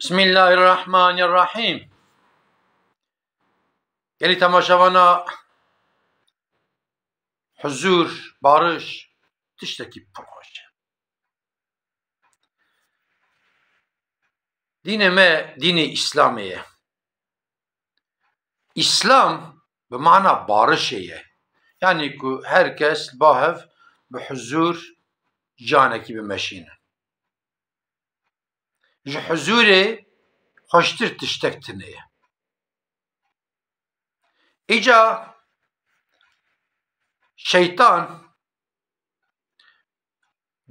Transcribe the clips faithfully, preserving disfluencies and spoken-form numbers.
Bismillahirrahmanirrahîm. Gelî temaşevana, huzûr, bariş, tiştekî pir xweş e. Dînê me dînê Îslamê ye. Îslam bi mana barişê ye. Yanî ku her kes ba hev bi huzûr jiyanekî bimeşînin. Ji huzûrê xweştir tiştek tune ye. Îca şeytan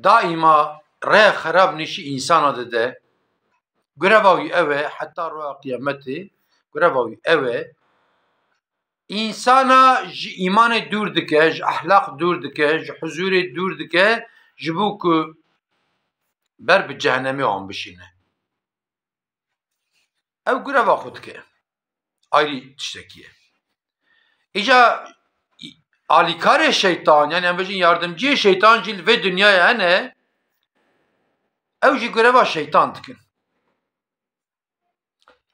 daîma rêya xerab nîşî însana dide. Greva wî ew e, heta roja qiyametê greva wî ew e. Însana ji îmanê dûr dike, ji ehlaq dûr dike, ji huzûrê dûr dike, ji bo ku ber bi cehenemê wan bişîne. Ew greva xwe dike. Ayrî tiştekî ye. Îca alîkarê şeytan, yani em bêjin yardimciyê şeytan jî li vê dinyayê hene, ew jî greva şeytan dikin.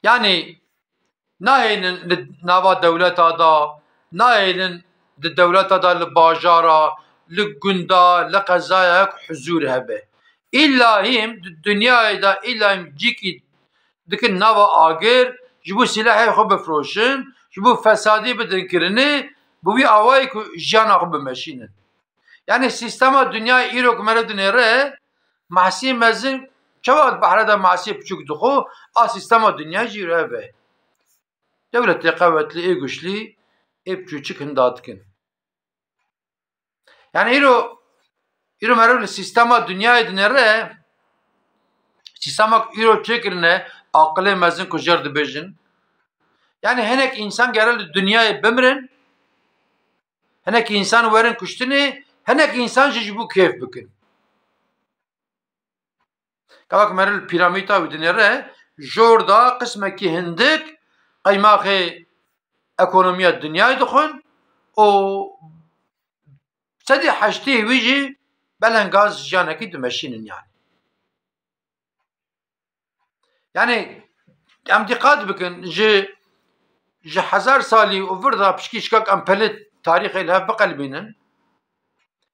Yani nahêlin li nava dewleta da, nahêlin di dewleta da, li bajara, li gunda, li qezaya huzûr hebe. Îlla hîm di dinyayê de, îlla hîm cîkî dikin nava agir, ji bo sîlehê xwe bifroşin, ji bo fesadî bidin kirinê, bi wî awayî ku jiyana xwe bimeşînin. Yani sîstema dinyayê îro ku meriv dinêre, mahsiyê mezin çawa di behre de mahsiyê piçûk dixwe, a sîstema dinyayê jî îro ev e. Dewletê qewetlî, ê guçlî, ê piçûçik hinda dikin. Yani îro, îro meriv li sîstema dinyayê dinêre, sîstema ku îro çêkirine, aqilê mezin ku jêr dibêjin. Yani hinek însan gere li dinyayê bimirin, hinek însan werin kuştinê, hinek însan jî ji bo kêf bikin. Gava ku meriv li pîramîda wî dinêre, jor da qismekî hindik qeymaxê ekonomiya dinyayê dixwin û sedî heştê wî jî belengaz jiyanekî dimeşînin yani. Yani em dîqat bikin, ji, ji hezar salî û vir da pişkî şikak em pelê tarîxê li hev biqelibînin.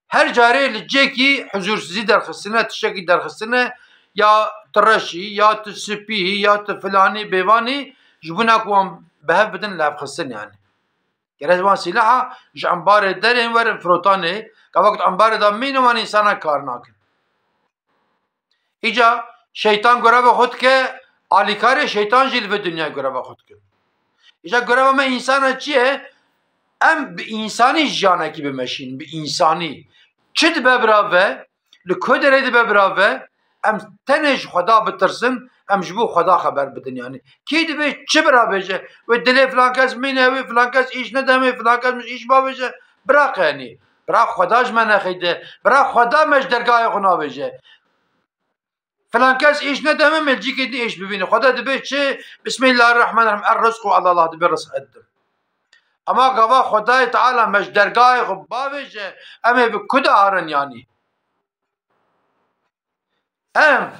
Her carê li cêkî huzûrsizî derxistine, tiştekî derxistine, ya tu reşî, ya tu spî, ya tu filanî, bêvanî, ji bona ku wan bi hev bidin levxistin yani. Gerek wan sîlaha ji embarê derên werin firotanê, gava ku di embarê de mîne wan însana kar nakin. Îca şeytan goreva xwe dike, alîkarê şeytan jî li vê dinyayê goreva xwe dike. Îca goreva me însana çi ye? Em bi însanî jiyanekî bimeşîn, bi însanî. Çi dibe bira ve, li ku derê dibe bira ve, em tenê ji Xweda bitirsin, em ji bo Xweda xeber bidin yani. Kî dibe çi bira bêje? Wê dilê filan kes mîne, wê filan kes îş nedeme, filan kes min îş bavêje. Bira qenî. Bira Xweda ji me nexeyde. Bira Xweda me ji dergahê xwe navêje. Filan kes îş nedeme, me cîkê din îş bibîne. Xweda dibe çi? Bismillahirrahmanirrahim. Er rizqu Allah, Allah dibe rizq eddim. Ama gava Xwedayê Teala me ji dergahê xwe bavêje, em ê bi ku de arin yanî? Em,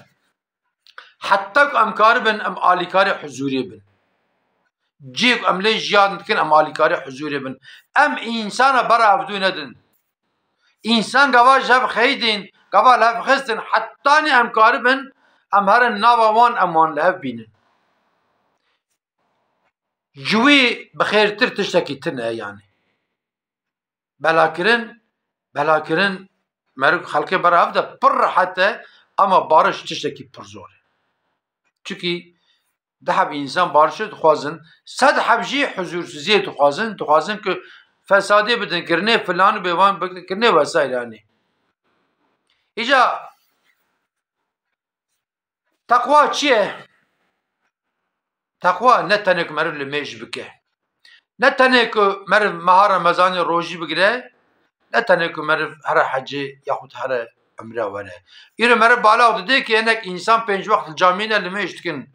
heta ku em karibin, em alîkarê huzûrê bin. Cihê ku em lê jiyan dikin, em alîkarê huzûrê bin. Em însana bera hevdû nedin. Însan gava ji hev xeydîn, gava li hev xistin, hetanî em karibin, em herin nava wan, em wan li hev bînin. Ji wî bi xêrtir tiştekî tune ye, yanî. Belakirin, belakirin, meriv xelkê bera hev de pir rehet e, ama bariş tiştekî pir zor e. Çikî du heb însan barişê dixwazin, sed heb jî huzûrsiziyê dixwazin, dixwazin ku fesadê bidin kirinê, filan û bêvan bidin kirinê vesaire, yanî. Îca teqwa çi ye? Teqwa ne tenê ku meriv limêj bike. Ne tenê ku meriv meha Remezanê rojî bigire, ne tenê ku meriv here hecê yaxud here umre were. Îro meriv balav dide ku hinek însan pênc wext li camî ne limêj dikin.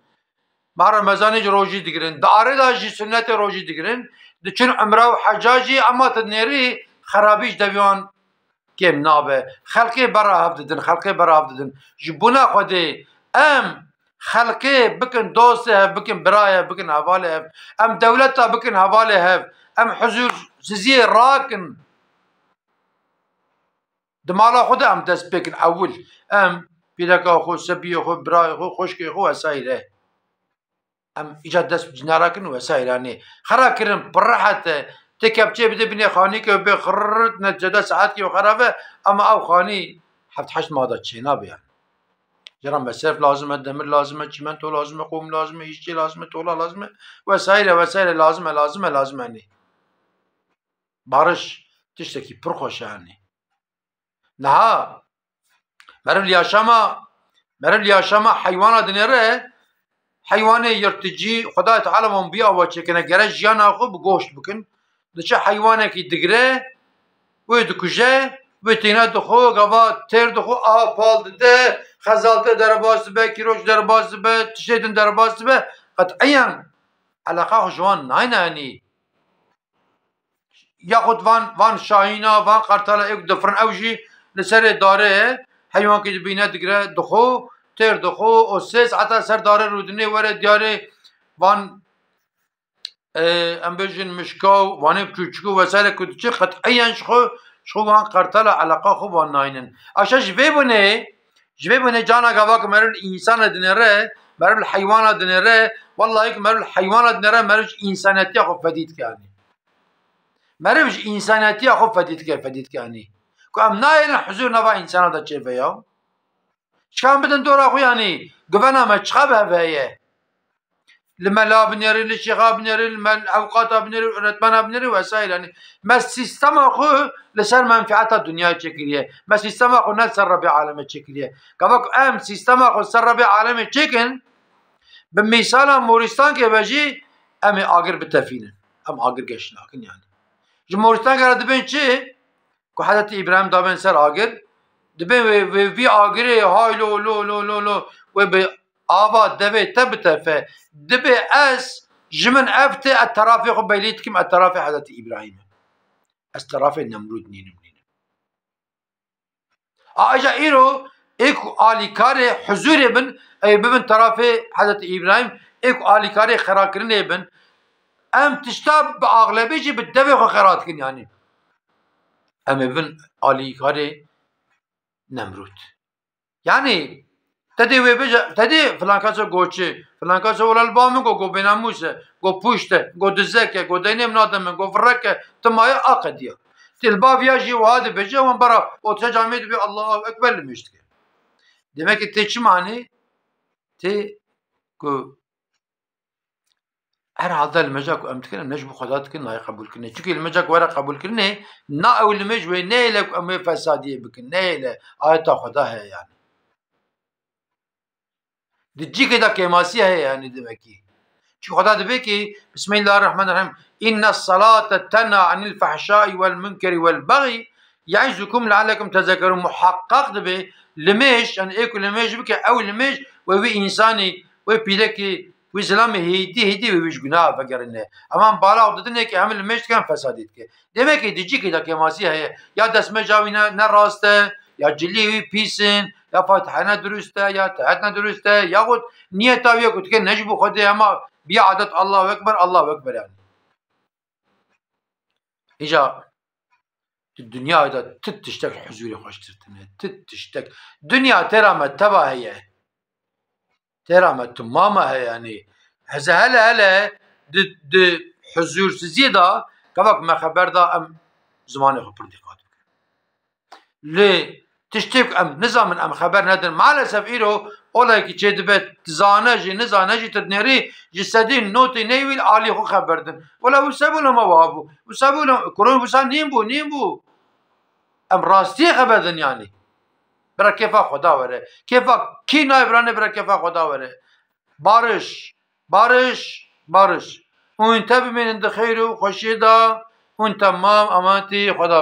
Meha Remezanê jî rojî digirin. Di arê de jî sunnetê rojî digirin. Diçin umre û heca jî, ema tu dinêrî xerabî ji devê wan kêm nabe. Xelkê bera hev didin, xelkê bera hev didin. Ji bona Xwedê em Xelkê bikin dostê hev, bikin birayê hev, bikin hevalê hev. Em dewleta bikin hevalê hev. Em huzursiziyê rakin. Di mala xwe de em dest pê kin ewil. Em pîreka xwe, sebiyê xwe, birayê xwe, xwişkê xwe vesaire. Em îca dest bi cînara kin û vesaire. Yanî xera kirin, pir rehet e. Tê kepçê bide binê xanî ke bê xirrt, neticede saetkî û xera ve, ama ew xanî heft heşt mah da çênabe yanî. Cera mesref lazim e, demir lazim e, çîmento lazim e, qum lazim e, îşçî lazim e, tola lazim e, vesaire, vesaire lazim e, lazim e, lazim e, yanî. Barış tiştekî pir xweş e, yanî. Niha meriv li yaşama, meriv li yaşama heywana dinêre, heywanê yırtıcı, Xwedayê Teala wan bi ava çêkine, gere jiyana xwe bi goşt bikin. Diçe heywanekî digire, wê dikuje, wê têne dixwe, gava têr dixwe, a pal dide, xezaltê derbas dibe, kîroç derbas dibe, tiştê din derbas dibe, qet'iyen eleqa xwe ji wan nayne, yanî. Yaxud van, van şahîna, van qartala ê ku difirin, ew jî li serê darê heywankî dibîne, digire, dixwe, têr dixwe, û sê saeta ser darê rûdinê were diyarê van, e, em bêjin mişka û vanê çûçik û vesaire ku diçe qet'iyen ji xwe, ji xwe van qartala eleqa xwe van naynin. Aşa ji vê bûnê, ji vê bûnê cana gava ku meriv li însana dinêre, meriv li heywana dinêre, wellahî ku meriv li heywana dinêre, meriv ji însaniyetiya xwe fedî dike, yanî. Meriv ji însaniyetiya xwe fedî dike, fedî dike, yanî. Ku em nayêlin huzur nava însana de çêve ya. Çikan bidin dora xwe, yanî. Guvena me çiqa bi hev heye. Li mela binêrî, li şêxa binêrî, li mel-, ewqata binêrî, öğretmena binêrî vesaire. Yanî me sîstema xwe li ser menfieta dinyayê çêkiriye. Me sîstema xwe ne li ser Rebê alemê çêkiriye. Gava ku em sîstema xwe li ser Rebê alemê çêkin, bi mîsala Morîstankê ve jî em ê agir bitefînin. Em agir geş nakin yanî. Ji Morîstankê re dibên çi? Ku Hezretî Îbrahîm dabên ser agir, dibên wê, wê vî agirê hay lo, lo, lo, lo, lo, wê bi ava devê te bitefe. Dibê ez ji min ev tê, ez terafê xwe belî dikim, ez terafê Hezretî Îbrahîm im. Ez terafê Nemrûd nînim, nînim. A, îja îro ê ku alîkarê huzûrê bin, ê bibin terafê Hezretî Îbrahîm, ê ku alîkarê xerakirinê bin, em tişta bi axlebî jî bi devê xwe xera dikin, yanî. Em ê bin alîkarê Nemrûd. Yanî, te dê wê bêje, te dê filan kesa go çi, filan kesa wela li ba min go, go bênamûs e, go pûşt e, go dizek e, go deynê min nade min, go virek e, tu maye a qediya. Tê li ba viya jî wiha dibêje, wan bara otiya camê dibê Allahu Ekber limêj dike. Demek ki tê çi manî? Tê ku Herhalde limêja ku em dikin, em ne ji bo Xweda dikin, nayê qebûlkirinê. Çimkî limêja ku were qebûlkirinê, na ew limêj wê neyêle ku em wê fesadiyê bikin, neyêle. Ayeta Xweda heye yanî. Di cîkê de kêmasî heye yanî demekî. Çi Xweda dibê ki, Bismillahirrahmanirrahim, inne salate tenha anil fehşai vel munkeri vel bexî, yaizukum leallekum tezekkerûn. Muheqqeq dibe limêj, yanî ê ku limêj bike, ew limêj wê wî însanî, wê pîrekî, wî zilamê hêdî hêdî wê wî ji gunaha vegerîne. Em an bala xwe didinê ki hem limêj dike hem fesadî dike. Demek ki di cîkê de kêmasî heye. Ya destmêja wî ne, ne rast e, ya ciliyê wî pîs in, ya fatihe ne dirust e, ya tehet ne dirust e, yaxud niyeta wî ye ku dike ne ji bo Xwedê hema biya adet Allahu Ekber, Allahu Ekber yanî. Îca di dinyayê de ti tiştek huzûrê xweştir tune, ti tiştek. Dinya têra me teva heye. Têra me tu mama heye, yanî. Heze hele hele di, di huzûrsiziyê de, gava ku me xeber da, em zimanê xwe pir dîqat bikin. Lê tiştê ku em nizamin, em xeber nedin. Maalesef îro olayekî çê dibe, dizane jî, nizane jî, tu dinêrî ji sedî notê neyê wî li alî xwe xeber din. Wela wî sebû lema wiha bû. Wî sebû lema, kurun wisa nîn bû, nîn bû. Em rastiyê xeber din yanî. Bira kêfa Xweda were. Kêfa kî nayê biranê, bira kêfa Xweda were. Barış, barış, barış. Hûn te bimînin di xeyr û xweşiyê de, hûn temam emanetî Xweda